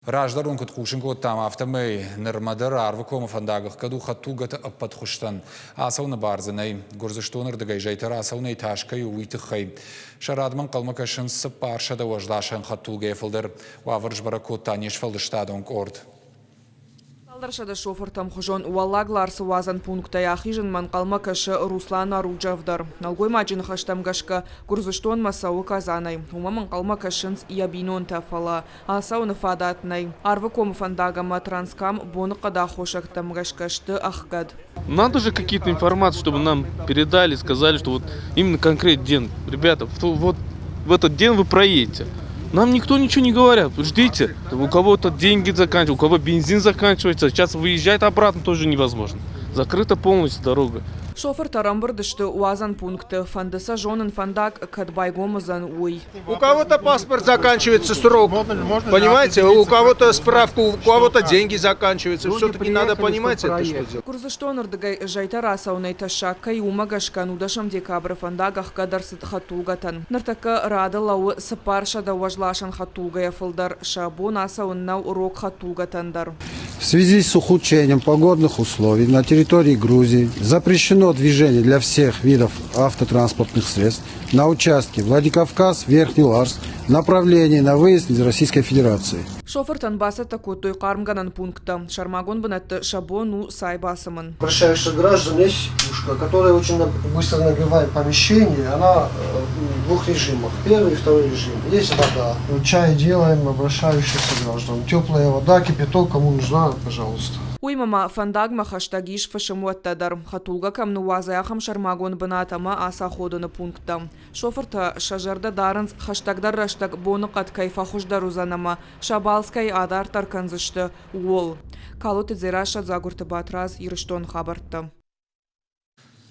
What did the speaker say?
Раздӕр уын куыд хъусын кодтам, афтӕмӕй нырмӕ дӕр Арвыкомы фӕндаг ӕхгӕд у хӕдтулгӕты ӕппӕт хуызтӕн. Ацӕуыны бар дзы нӕй. Гуырдзыстоны рдыгӕй зӕйтӕ рацӕуынӕй тас кӕй у, уый тыххӕй. Сӕ радмӕ ӕнхъӕлмӕ кӕсынц 400 уӕзласӕн хӕдтулгӕйӕ фылдӕр. Уавӕр сбӕрӕг кодта не сфӕлдыстадон къорд. Цалдӕр сӕдӕ шофыртӕм хуызон Уӕллаг Ларсы уадзӕн пункттӕй ахизынмӕ ӕнхъӕлмӕ кӕсы Руслан Аруджев дӕр. Нӕлгоймаджы ныхӕстӕм гӕсгӕ, Гуырдзыстонмӕ цӕуы Казанӕй. Уымӕм ӕнхъӕлмӕ кӕсынц йӕ бинонтӕ, фӕлӕ ацӕуыны фадат нӕй. Арвыкомы фӕндаг ӕмӕ Транскам боныхъӕды аххосӕгтӕм гӕсгӕ сты ӕхгӕд. Надо же какие-то информации, чтобы нам передали, сказали, что вот именно конкретный день, ребята, вот в этот день вы проедете. Нам никто ничего не говорят. Ждите. У кого-то деньги заканчиваются, у кого бензин заканчивается. Сейчас выезжать обратно тоже невозможно. Закрыта полностью дорога. Шофыртӕ ӕрӕмбырд сты уадзӕн пункты, фӕнды сӕ зонын фӕндаг кӕд байгом уыдзӕн, уый. У кого-то паспорт заканчивается срок, понимаете, у кого-то справку, у кого-то деньги заканчиваются. Все-таки надо понимать это, что делать. Гуырдзыстоны рдыгӕй зӕйтӕ рацӕуынӕй тӕссаг кӕй у, уымӕ гӕсгӕ нудӕсӕм декабры фӕндаг ӕхгӕд ӕрцыд хӕдтулгӕтӕн. Ныртӕккӕ рады лӕууы 400 уӕзласӕн хӕдтулгӕйӕ фылдӕр, сӕ бон ацӕуын нӕу рог хӕдтулгӕтӕн дӕр. В связи с ухудшением погодных условий на территории Грузии запрещено движение для всех видов автотранспортных средств на участке Владикавказ, Верхний Ларс, направлении на выезд из Российской Федерации. Шофыртӕн бацӕттӕ кодтой хъармгӕнӕн пункттӕ. Сӕрмагонд бынӕтты сӕ бон у цай бацымын. Обращаешься граждан есть пушка, которая очень быстро нагревает помещение. Она в двух режимах. Первый и второй режим. Есть вода. Чай делаем обращающихся граждан. Теплая вода, кипяток, кому нужна, пожалуйста. Уыимӕ ма фӕндагмӕ хӕстӕг ис фысымуӕттӕ дӕр. Хӕдтулгӕ кӕм ныууадзай, ахӕм сӕрмагонд бынат ӕмӕ ацаходыны пункттӕ. Шофыртӕ сӕ зӕрдӕ дарынц, хӕстӕгдӕр рӕстӕг боныхъӕд кӕй фӕхуыздӕр уыдзӕн ӕмӕ сӕ балц кӕй адарддӕр кӕндзысты, ууыл. Калоты Дзерассӕ, Дзагуырты Батрадз, Ирыстоны хабӕрттӕ.